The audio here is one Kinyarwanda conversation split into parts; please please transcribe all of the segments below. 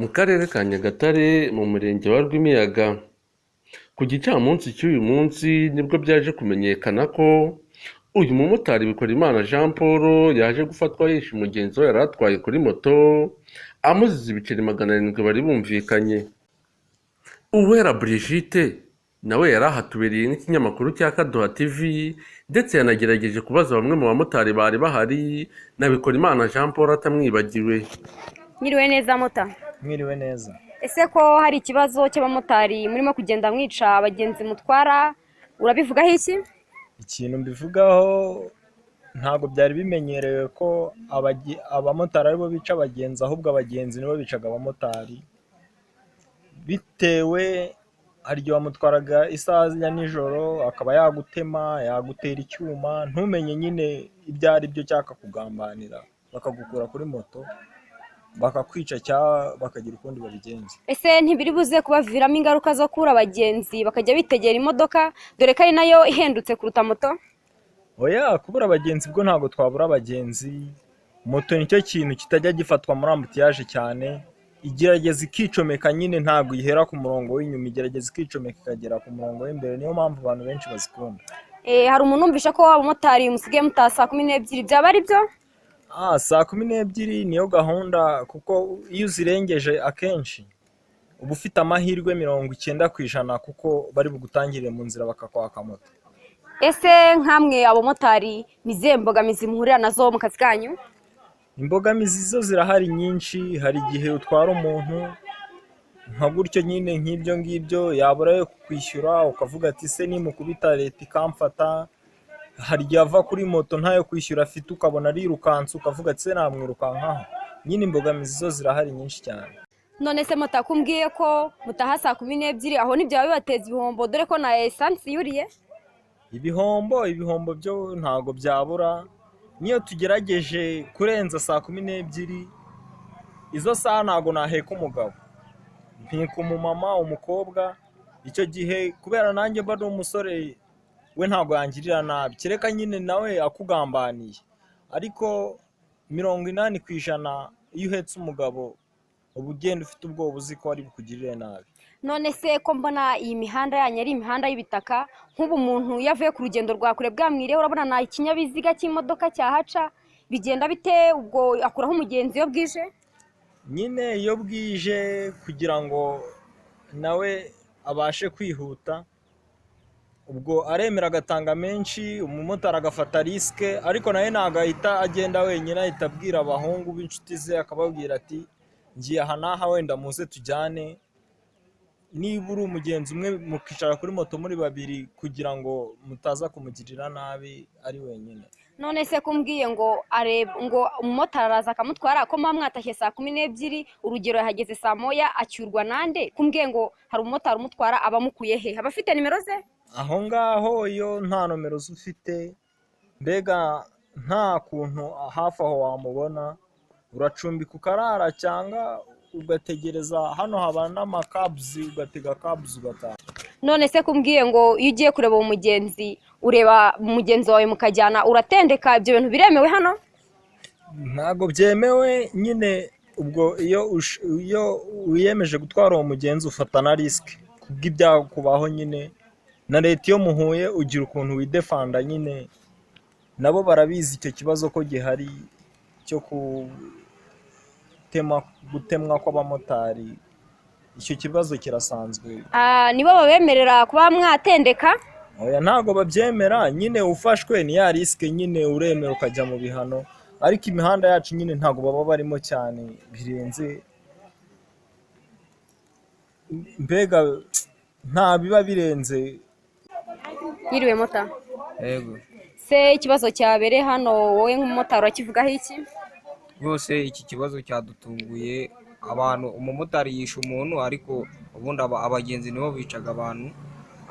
Mu karere ka Nyagatare mu murenge wa Rwimiyaga. Ku gicamunsi cy'uyu munsi nibwo byaje kumenyekana ko uyu mumotari Bikorimana Jean Paul yaje gufatwa yishe umugenzi we yari atwaye kuri moto, amuziza ibiceri 700 bari bumvikanye. Uwera Brigitte nawe yari ahatubereye n'ikinyamakuru cya Kaduha TV, ndetse yanagerageje kubaza bamwe mu bamotari bari bahari na Bikorimana Jean Paul atamwibagiwe. Mwiriwe neza mota? Mwiriwe neza. Ese ko hari ikibazo cy'abamotari murimo kugenda mwica abagenzi mutwara, urabivugaho iki? Ikintu mbivugaho, ntabwo byari bimenyerewe ko abamotari aribo bica abagenzi, ahubwo abagenzi nibo bicaga abamotari. Bitewe hari igihe wamutwaraga isaha ya nijoro akaba yagutema, yagutera icyuma, ntumenye nyine ibyo ari byo, cyangwa akakugambanira bakagukura kuri moto bakakwica cyangwa bakagira ukundi babigenza. Ese ntibiri buze kubaviramo ingaruka zo kubura abagenzi bakajya bitegera imodoka, dore ko ari nayo ihendutse kuruta moto? Oya, kubura abagenzi bwo ntabwo twabura abagenzi. Moto nicyo kintu kitajya gifatwa muri embouteillage cyane, igerageza ikicomeka nyine, ntabwo ihera ku murongo w'inyuma, igerageza ikicomeka ikagera ku murongo w'imbere, niyo mpamvu abantu benshi bazikunda. Hari umuntu wumvisha ko abamotari musigaye mutaha saa 12, byaba ari byo? Saa 12 niyo gahunda, kuko iyo uzirengeje akenshi uba ufite amahirwe 90% kuko bari bugutangirire mu nzira bakakwaka moto. Ese nkamwe abamotari ni izihe mbogamizi muhurira nazo mu kazi kanyu? Imbogamizi zo zirahari nyinshi. Hari igihe utwara umuntu nka gutyo nyine nk'ibyo ngibyo, yabura ayo kukwishyura ukavuga ati se nimukubita leta ikamfata. Hari igihe ava kuri moto ntayo kwishyura afite, ukabona arirukanse, ukavuga ati se namwirukankaho. Nyine imbogamizi zo zirahari nyinshi cyane. None se mota, kumbwiye ko mutaha saa 12, aho ntibyaba bibateza ibihombo, dore ko na esansi yuriye? Ibihombo byo ntabwo byabura. Niyo tugerageje kurenza saa 12, izo saha ntabwo naheka umugabo, mpeka umumama, umukobwa. Icyo gihe kubera nanjye mba ari umusore, we ntabwo yangirira nabi, kereka nyine nawe akugambaniye. Ariko 80% iyo uhetse umugabo uba ugenda ufite ubwoba, uzi ko ari bukugirire nabi. None se ko mbona iyi mihanda yanyu ari imihanda y'ibitaka, nk'ubu umuntu iyo avuye ku rugendo rwa kure bwamwireho, urabona nta ikinyabiziga cy'imodoka cyahaca, bigenda bite ubwo? Akuraho umugenzi iyo bwije? Nyine iyo bwije, kugira ngo nawe abashe kwihuta, ubwo aremera agatanga menshi, umumotari agafata risque. Ariko nawe ntabwo ahita agenda wenyine, ahita abwira abahungu b'inshuti ze, akababwira ati ngiye aha n'aha, wenda muze tujyane. Niba uri umugenzi umwe, mukicara kuri moto muri babiri kugira ngo mutaza kumugirira nabi ari wenyine. None se kumbwiye ngo areba ngo umumotari araza akamutwara, ko muba mwatashye saa 12, urugero yahageze saa 1, acyurwa nande? Kumbwiye ngo hari umumotari umutwara, aba amukuye he? Aba afite nimero ze? Aho ngaho iyo nta nomero ze ufite, mbega nta kuntu hafi aho wamubona, uracumbika ukarara cyangwa ugategereza. Hano haba n'amakabuzi, ugatega kabuzi ugataha. None se kumbwiye ngo iyo ugiye kureba uwo mugenzi, ureba mugenzi wawe mukajyana, uratendeka, ibyo bintu biremewe hano? Ntabwo byemewe nyine. Ubwo iyo wiyemeje gutwara uwo mugenzi, ufata na risque kubw'ibyakubaho nyine. Na leta iyo muhuye ugira ukuntu widefanda nyine, nabo barabizi icyo kibazo ko gihari cyo gutemwa kw'abamotari, icyo kibazo kirasanzwe. Nibo babemerera kuba mwatendeka? Oya, ntabwo babyemera nyine. Ufashwe ni ya risque nyine, uremera ukajya mu bihano. Ariko imihanda yacu nyine ntabwo baba barimo cyane birenze, mbega nta biba birenze. Nyiriwe mota? Yego. Se ikibazo cyabereye hano, wowe nk'umumotari urakivugaho iki? Rwose iki kibazo cyadutunguye abantu. Umumotari yishe umuntu, ariko ubundi abagenzi nibo bicaga abantu,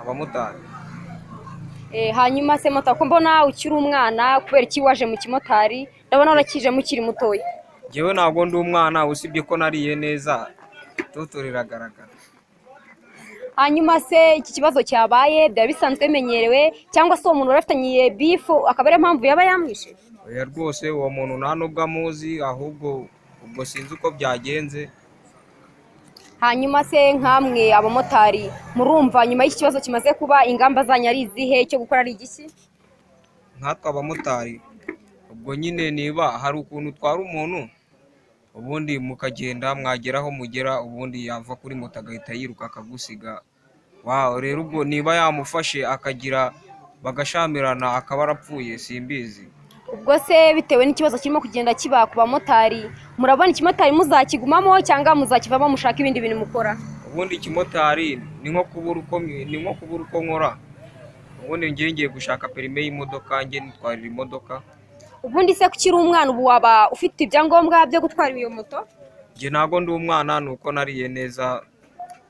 abamotari. Hanyuma se mota, ko mbona ukiri umwana, kubera iki waje mu kimotari? Ndabona warakijemo ukiri mutoya. Njyewe ntabwo ndi umwana, usibye ko nariye neza, itoto riragaragara. Hanyuma se iki kibazo cyabaye byaba bisanzwe bimenyerewe, cyangwa se uwo muntu wari afitanye beef akaba ariyo mpamvu yaba yamwishe? Oya rwose, uwo muntu nta nubwo amuzi, ahubwo ubwo sinzi uko byagenze. Hanyuma se nkamwe abamotari murumva nyuma y'iki kibazo kimaze kuba ingamba zanyu ari izihe, icyo gukora ari igiki? Nkatwe abamotari ubwo nyine niba hari ukuntu utwara umuntu ubundi mukagenda mwagera aho mugera, ubundi yava kuri moto agahita yiruka akagusiga. Wawe rero ubwo niba yamufashe akagira bagashamirana akaba arapfuye simbizi. Ubwo se bitewe n'ikibazo kirimo kugenda kiba ku bamotari, murabona ikimotari muzakigumamo cyangwa muzakivamo mushaka ibindi bintu mukora? Ubundi ikimotari ni nko kubura uko nkora. Ubundi ngiye ngiye gushaka perime y'imodoka njye nitwarira imodoka. Ubundi se ukiri umwana ubu waba ufite ibyangombwa byo gutwara iyo moto? Njye ntabwo ndi umwana, ni uko nariye neza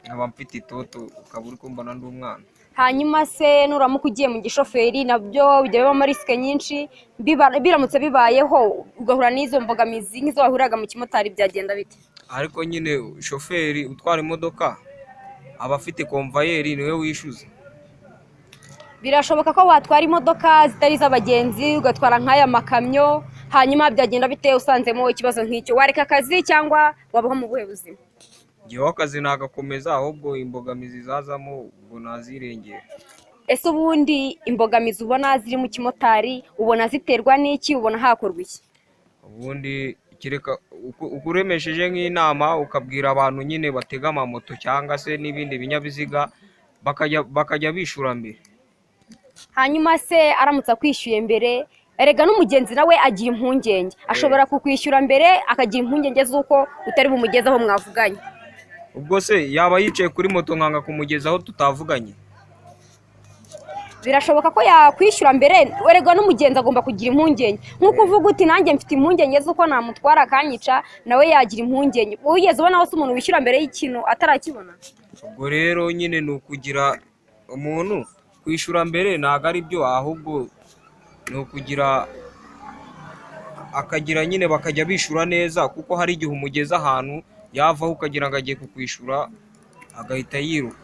nkaba mfite itoto, ukaba uri kumbona ndi umwana. Hanyuma se nuramuka ugiye mu gishoferi nabyo bijya bibamo risike nyinshi, biramutse bibayeho ugahura n'izo mbogamizi nk'izo wahuriraga mu kimotari byagenda bite? Ariko nyine shoferi utwara imodoka aba afite komvayeri niwe wishyuza. Birashoboka ko watwara imodoka zitari iz'abagenzi ugatwara nk'aya makamyo, hanyuma byagenda bite usanzemo ikibazo nk'icyo? Wareka akazi cyangwa wabaho mu buhe buzima? Njyewe akazi nagakomeza, ahubwo imbogamizi zazamo ubwo nazirengera. Ese ubundi imbogamizi ubona ziri mu kimotari ubona ziterwa n'iki, ubona hakorwa iki? Ubundi kereka ukuremesheje nk'inama ukabwira abantu nyine batega amamoto cyangwa se n'ibindi binyabiziga bakajya bishura mbere. Hanyuma se aramutse akwishyuye mbere, erega n'umugenzi nawe agira impungenge, ashobora kukwishyura mbere akagira impungenge z'uko utari bumugeze aho mwavuganye. Ubwo se yaba yicaye kuri moto nkanga kumugeza aho tutavuganye? Birashoboka ko yakwishyura mbere, erega n'umugenzi agomba kugira impungenge. Nk'uko uvuga uti nanjye mfite impungenge z'uko namutwara akanyica, nawe yagira impungenge. Wigeze ubona se umuntu wishyura mbere y'ikintu atarakibona? Ubwo rero nyine ni ukugira umuntu kwishyura mbere ntabwo ari byo, ahubwo ni ukugira akagira nyine bakajya bishyura neza, kuko hari igihe umugeza ahantu yavaho ukagira ngo agiye kukwishyura agahita yiruka.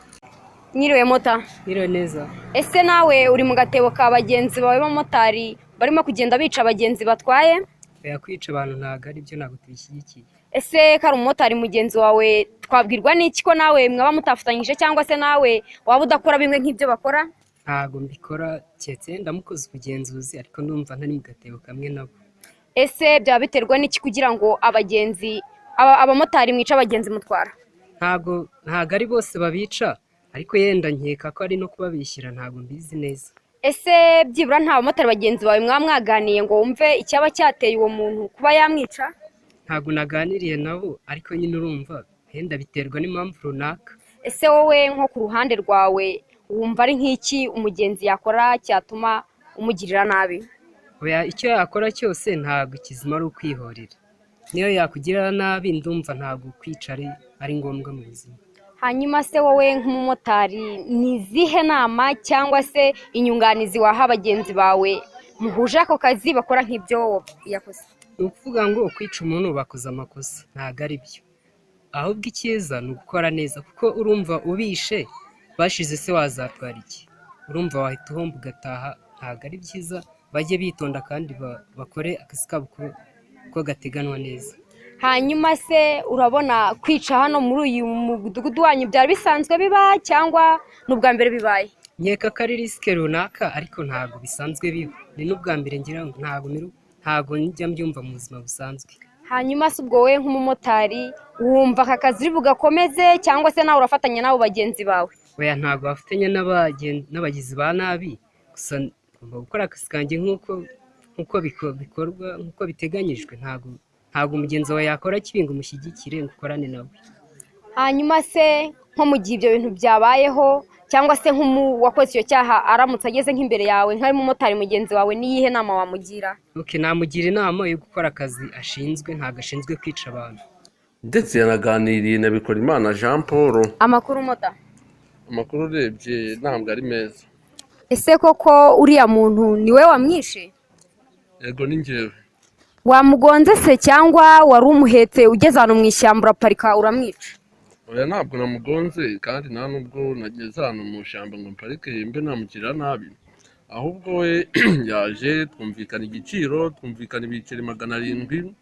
Mwiriwe mota? Mwiriwe neza. Ese nawe uri mu gatebo ka bagenzi bawe b'abamotari barimo kugenda bica abagenzi batwaye? Oya, kwica abantu ntabwo ari byo, ntabwo tubishyigikiye. Ese ko ari umumotari mugenzi wawe twabwirwa n'iki ko nawe mwaba mutafatanyije, cyangwa se nawe waba udakora bimwe nk'ibyo bakora? Ntabwo mbikora, keretse ndamukoze ubugenzuzi, ariko ndumva ntari mu gatebo kamwe nabo. Ese byaba biterwa n'iki kugira ngo abagenzi abamotari mwica abagenzi mutwara? Ntabwo ari bose babica, ariko yenda nkeka ko ari no kubabishyira, ntabwo mbizi neza. Ese byibura nta bamotari bagenzi bawe mwaba mwaganiye ngo wumve icyaba cyateye uwo muntu kuba yamwica? Ntabwo naganiriye nabo, ariko nyine urumva yenda biterwa n'impamvu runaka. Ese wowe nko ku ruhande rwawe wumva ari nk'iki umugenzi yakora cyatuma umugirira nabi? Oya, icyo yakora cyose ntabwo kizima ari ukwihorera. Niyo yakugirira nabi ndumva ntabwo kwica ari ngombwa mu buzima. Hanyuma se wowe nk'umumotari ni izihe nama cyangwa se inyunganizi waha bagenzi bawe muhuje ako kazi bakora nk'ibyo yakoze? Ni ukuvuga ngo kwica umuntu bakoze amakosa ntabwo ari byo, ahubwo icyiza ni ugukora neza, kuko urumva ubishe bashize se wazatwara iki? Urumva wahita uhomba ugataha, ntabwo ari byiza. Bajye bitonda kandi bakore akazi kabo ko gateganwa neza. Hanyuma se urabona kwica hano muri uyu mudugudu wanyu byari bisanzwe biba cyangwa ni ubwa mbere bibaye? Nkeka ko ari risike runaka, ariko ntabwo bisanzwe biba, ni n'ubwa mbere ngira ngo ntabwo njya mbyumva mu buzima busanzwe. Hanyuma se ubwo wowe nk'umumotari wumva aka kazi uri bugakomeze cyangwa se nawe urafatanya n'abo bagenzi bawe? Oya, ntabwo bafatanya n'abagizi ba nabi, gusa ngomba gukora akazi kanjye nk'uko bikorwa, nk'uko biteganyijwe. Ntabwo umugenzi wawe yakora kibi ngo umushyigikire ngo ukorane nawe. Hanyuma se nko mu gihe ibyo bintu byabayeho cyangwa se nk'uwakoze icyo cyaha aramutse ageze nk'imbere yawe nk'umumotari mugenzi wawe, niyihe nama wamugira? Namugira inama yo gukora akazi ashinzwe, ntabwo ashinzwe kwica abantu. Ndetse yanaganiriye na Bikorimana Jean Paul. Amakuru mota? Amakuru urebye ntabwo ari meza. Ese koko uriya muntu ni we wamwishe? Yego, ni njyewe. Wamugonze se cyangwa wari umuhetse ugeze ahantu mu ishyamba uraparika uramwica? Oya, ntabwo namugonze, kandi nta nubwo nageze ahantu mu ishyamba ngo mparike mbe namugirira nabi, ahubwo we yaje twumvikana igiciro, twumvikana ibiceri 700,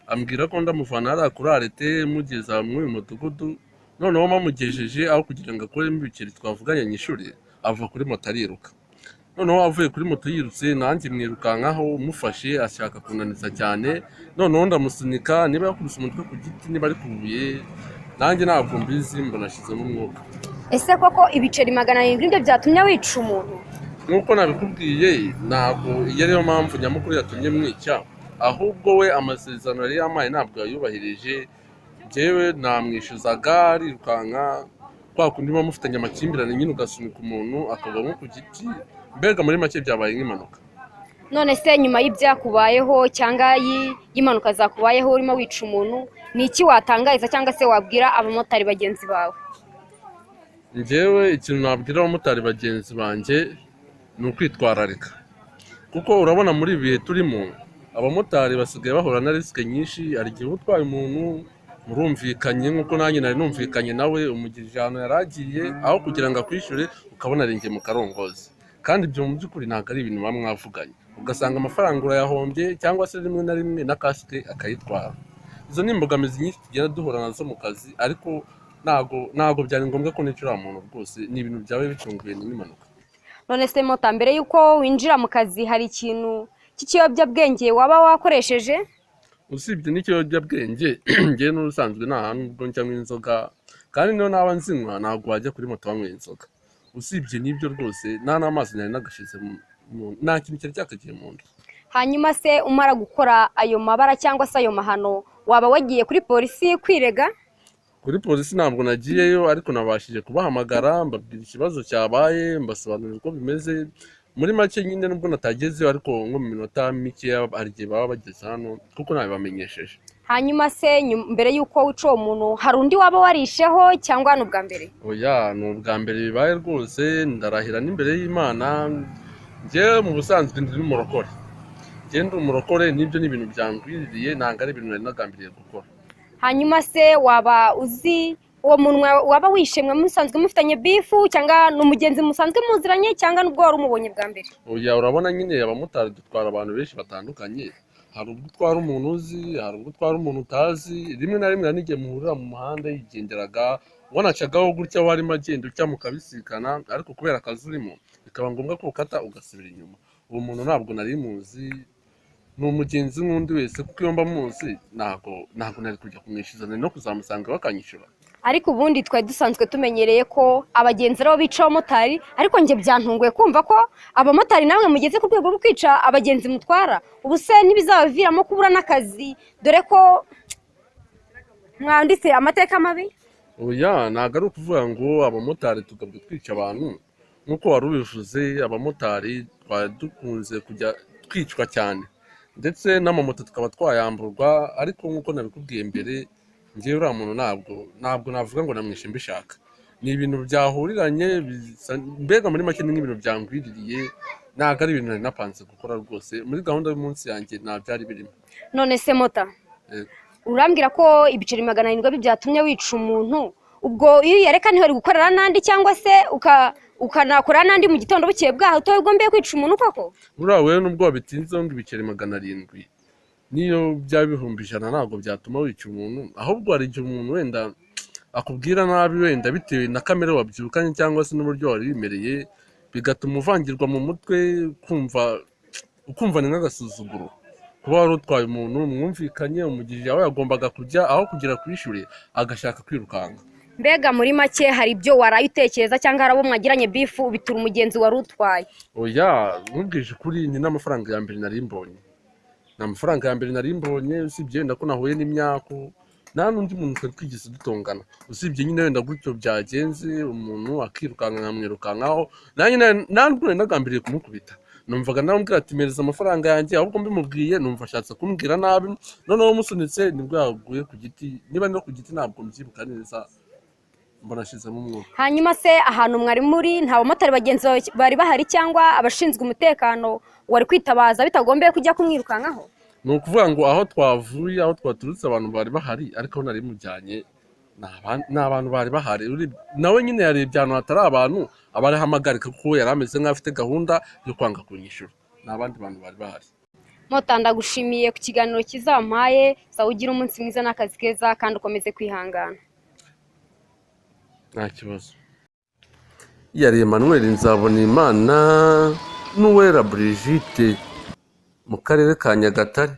ambwira ko ndamuvana hariya kuri arete mugeza muri uyu mudugudu, Noneho bamugejeje aho kugira ngo akuremo ibiceri twavuganye nyishure, ava kuri moto ariruka. Noneho avuye kuri moto yirutse, nanjye mwirukankaho mufashe, ashaka kunaniza cyane, noneho ndamusunika, niba yakubise umutwe ku giti, niba ari ku buye, nanjye ntabwo mbizi, mbona ashizemo umwuka. Ese koko ibiceri 700 nibyo byatumye wica umuntu? Nk'uko nabikubwiye, ntabwo iyo ariyo mpamvu nyamukuru yatumye mwica, ahubwo we amasezerano yari yampaye ntabwo yayubahirije. Njyewe namwishyuzaga arirukanka, kwa kundi muba mufitanye amakimbirane nyine, ugasunika umuntu akagwa nko ku giti, mbega muri make byabaye nk'impanuka. None se nyuma y'ibyakubayeho cyangwa y'impanuka zakubayeho urimo wica umuntu, ni iki watangariza cyangwa se wabwira abamotari bagenzi bawe? Njyewe ikintu nabwira abamotari bagenzi banjye ni ukwitwararika, kuko urabona muri ibi bihe turimo abamotari basigaye bahura na risque nyinshi. Hari igihe uba utwaye umuntu murumvikanye, nk'uko nanjye nari numvikanye nawe, umugirije ahantu yari agiye, aho kugira ngo akwishyure ukabona arengeye mu karongozi, kandi ibyo mu by'ukuri ntabwo ari ibintu muba mwavuganye, ugasanga amafaranga urayahombye, cyangwa se rimwe na rimwe na kasike akayitwara. Izo ni imbogamizi nyinshi tugenda duhura nazo mu kazi, ariko ntabwo byari ngombwa ko nica uriya muntu rwose, ni ibintu byaba bitunguye, ni n'impanuka. None se mota, mbere y'uko winjira mu kazi hari ikintu cy'ikiyobyabwenge waba wakoresheje? Usibye n'ikiyobyabwenge, njyewe n'ubusanzwe nta hantu ubwo njyanywa inzoga, kandi niyo naba nzinywa ntabwo wajya kuri moto wanyweye inzoga. Usibye n'ibyo rwose, nta n'amazi nari nagashize nta kintu cyari cyakagiye mu nda. Hanyuma se umara gukora ayo mabara cyangwa se ayo mahano, waba wagiye kuri polisi kwirega? Kuri polisi ntabwo nagiyeyo, ariko nabashije kubahamagara, mbabwira ikibazo cyabaye, mbasobanurira uko bimeze muri make nyine. Nubwo natagezeyo, ariko nko mu minota mikeya hari igihe baba bageze hano, kuko nabibamenyesheje. Hanyuma se mbere y'uko wica uwo muntu hari undi waba warisheho cyangwa ni ubwa mbere? Oya, ni ubwa mbere bibaye rwose, ndarahira n'imbere y'Imana. Njyewe mu busanzwe ndi n'umurokore, njyewe ndi umurokore, n'ibyo ni ibintu byangwiririye, ntabwo ari ibintu nari nagambiriye gukora. Hanyuma se waba uzi uwo muntu waba wishimwe musanzwe mufitanye bifu, cyangwa ni umugenzi musanzwe muziranye, cyangwa nubwo wari umubonye bwa mbere? Oya, urabona nyine abamotari dutwara abantu benshi batandukanye. Hari ubwo utwara umuntu uzi, hari ubwo utwara umuntu utazi. Rimwe na rimwe hari n'igihe muhurira mu muhanda yigenderaga, wanacagaho gutya warimo agenda utya mukabisikana, ariko kubera akazi urimo bikaba ngombwa ko ukata ugasubira inyuma. Uwo muntu ntabwo nari muzi, ni umugenzi nk'undi wese, kuko iyo mba muzi ntabwo nari kujya kumwishyuza, nari no kuzamusanga bakanyishyura. Ariko ubundi twari dusanzwe tumenyereye ko abagenzi aribo bica abamotari, ariko njye byantunguye kumva ko abamotari namwe mugeze ku rwego rwo kwica abagenzi mutwara. Ubu se ntibizabaviramo kubura n'akazi, dore ko mwanditse amateka mabi? Oya, ntabwo ari ukuvuga ngo abamotari tugabwe twica abantu nk'uko wari ubivuze. Abamotari twari dukunze kujya twicwa cyane, ndetse n'amamoto tukaba twayamburwa, ariko nk'uko nabikubwiye mbere, njyewe uriya muntu ntabwo navuga ngo namwishe mbishaka. Ni ibintu byahuriranye, mbega muri make ni nk'ibintu byangwiririye, ntabwo ari ibintu nari napanze gukora rwose, muri gahunda y'umunsi yanjye nta byari birimo. None se mota, Yego. urambwira ko ibiceri 700 ari byatumye wica umuntu, ubwo iyo uyareka ntiwari gukorera n'andi, cyangwa se ukanakora n'andi mu gitondo bukeye bwaho, utagombeye kwica umuntu koko? Buriya wewe nubwo wabitinzeho ngo ibiceri 700, niyo byaba 100,000 ntabwo byatuma wica umuntu. Ahubwo hari igihe umuntu wenda akubwira nabi, wenda bitewe na kamere wabyukanye cyangwa se n'uburyo wari wimereye, bigatuma uvangirwa mu mutwe, ukumva ni nk'agasuzuguro kuba wari utwaye umuntu mwumvikanye, umugirije aho yagombaga kujya, aho kugira kwishyure agashaka kwirukanka. Mbega muri make hari ibyo waraye utekereza, cyangwa hari abo mwagiranye bifu ubitura umugenzi wari utwaye? Oya, nkubwije ukuri, ni n'amafaranga ya mbere nari mbonye, ni amafaranga ya mbere nari mbonye. Usibye wenda ko nahuye n'imyaku, nta n'undi muntu twari twigeze dutongana, usibye nyine wenda gutyo byagenze, umuntu akirukanka nkamwirukankaho. Nanjye ntabwo nari nagambiriye kumukubita, numvaga namubwira ati mpereza amafaranga yanjye, ahubwo mbimubwiye numva ashatse kumbwira nabi, noneho musunitse nibwo yaguye ku giti, niba no ku giti ntabwo mbyibuka neza, mbona ashizemo umwuka. Hanyuma se ahantu mwari muri nta bamotari bagenzi bawe bari bahari, cyangwa abashinzwe umutekano wari kwitabaza bitagombeye kujya kumwirukankaho? Ni ukuvuga ngo aho twavuye, aho twaturutse, abantu bari bahari, ariko aho nari mujyanye ni abantu bari bahari. Nawe nyine yarebye ahantu hatari abantu aba arahamagarika, kuko yari ameze nk'aho afite gahunda yo kwanga kunyishyura. Ni abandi bantu bari bahari. Mota, ndagushimiye ku kiganiro cyiza wampaye. Sawa, ugire umunsi mwiza n'akazi keza, kandi ukomeze kwihangana. Nta kibazo. Yari Emmanuel Nzabonimana n'Uwera Brigitte mu karere ka Nyagatare.